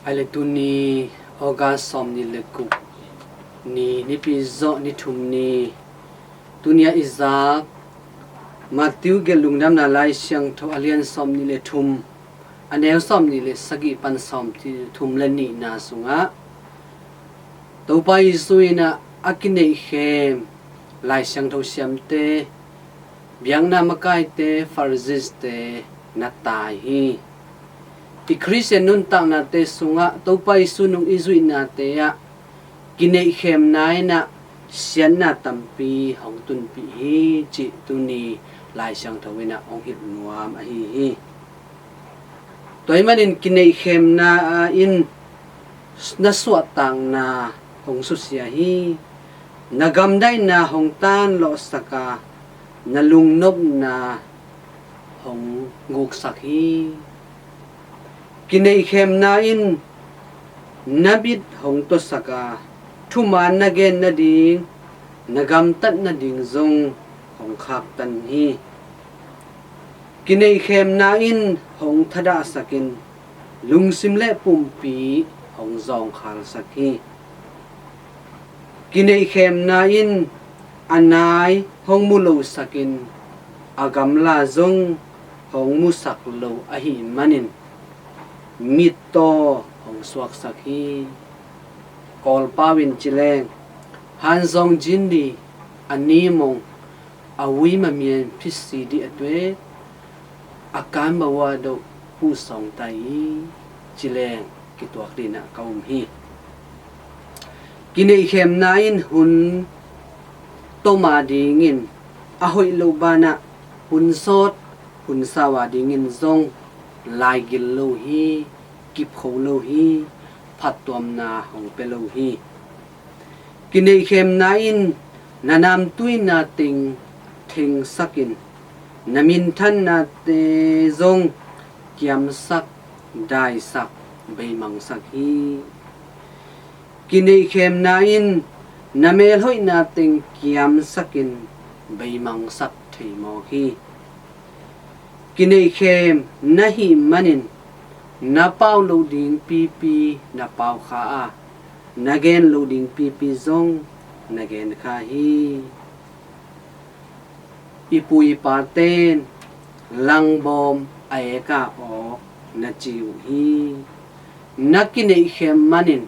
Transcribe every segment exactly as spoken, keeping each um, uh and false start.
Ai le tuni August sawm ni le guk ni, nipi zawh ni thum ni, tuni a i zak Matthew gelh Lungdamna Lai Siangtho a lian sawm ni le thum, a neu sawm ni le sagih pan sawm thum le nihna sungah Topa Jesu in a kineihkhem Lai Siangtho siamte, biakna makaite, Pharisee-te na tai hi. I Khristian nuntaknate sungah Topa Jesu nung i zuihnate ah kineihkhemna in a siatna tampi hong tunpih hi cih tuni Lai Siangtho in a hong hilh nuam ahi hi. Tua ahih manin kineihkhemna in na suahtakna hong susia hi. Na gamdaihna hong tanlawhsak a, na lungnopna hong guksak hi. Kineihkhemna in na mit hong tuasak a, thuman na gen nading, na gamtat nading zong hong khaktan hi. Kineihkhemna in hong thadahsak in, lungsim le pumpi hong zawngkhalsak hi. Kineihkhemna in a nai hong mu losak in, a gamla zong hong musak lo ahih manin mittaw hong suaksak hi. Kawlpau in ci leng, hanzawng jin di, a nimong, a ui mamian phisi di a tuet, a kan bawa do pu sawng tai i ci leng kituak dinah ka um hi. Kineihkhemna in hun toma dingin a hoih lo banah hun sawt hun sau a dingin zong laigil lo hi, kipkho lo hi, phattuamna hong pia lo hi. Kineihkhemna in na namtuina teng thengsak in, na minthannate zong kiamsak, daisak, beimangsak hi. Kineihkhemna in na melhoihna teng kiamsak in beimangsak thei mawk hi. Kineihkhem na hih manin na pau loh ding pipi na pau kha a, na gen loh ding pipi zong na gen kha hi. I pu i paten langbawm a eka awk na ci uh hi. Na kineihkhem manin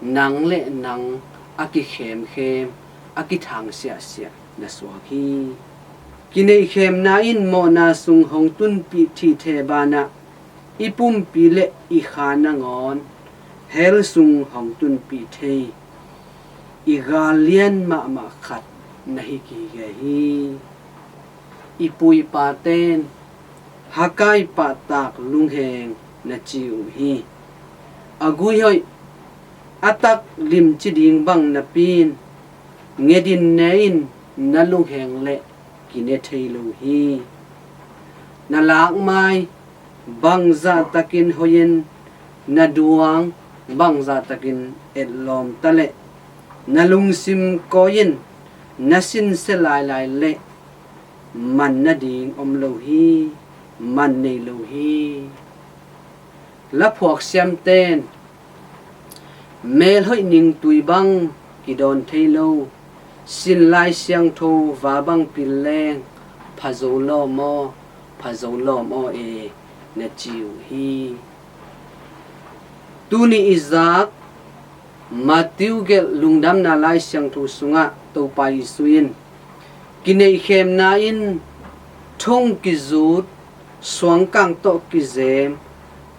nang le nang a kikhemkhem, a kithang siahsiah na suak hi. Kineihkhemna in mawhna sung hong tunpih thithe banah i pumpi le i kha nangawn hell sung hong tunpih thei i gal lian mahmah khat na hi gige hi. I pu i paten hakai pahtak lungheng na ci uh hi. A guihoih a tak limci ding bang napi in ngedin ne in na lungheng le kine thei lo hi. Na lakmai bangzahtakin hoihin, na duang bangzahtakin etlawm ta leh na lungsim kawi in na sinsia lailai leh man nading om lo hi, man nei lo hi. Laphuak siamten melhoih ningtui bang kidawn thei lo, sin Lai Siangtho va bang pil leng phazo lawm aw, phazo lawm aw e na ci uh hi. Tuni i zak Matthew gelh Lungdamna Lai Siangtho sungah Topa Jesu in kineihkhemna in thong kizut, suangkang tawh kizem,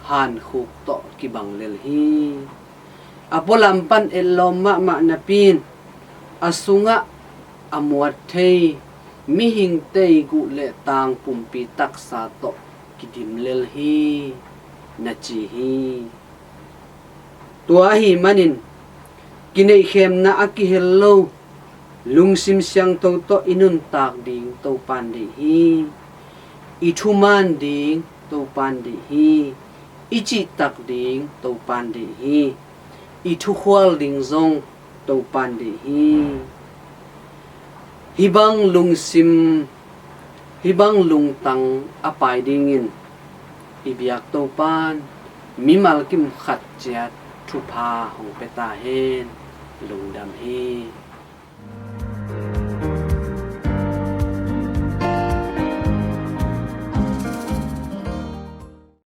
hankhuk tawh kibang lel hi. A pualam pan etlawm mahmah napi in a sungah a muat thei mihingte i guh le tang pumpi taksa tawh kidim lel hi na ci hi. Tua ahih manin kineihkhemna a kihel lo lungsim siangtho tawh i nuntak ding Topan deih hi. I thuman ding Topan deih hi. I cihtak ding Topan deih hi. I thukhual ding zong Topan deih hi. Hih bang lungsim, hih bang lungtang a pai dingin i biak Topan Mimal kim khat ciat thupha hong pia ta hen. Lungdam hi.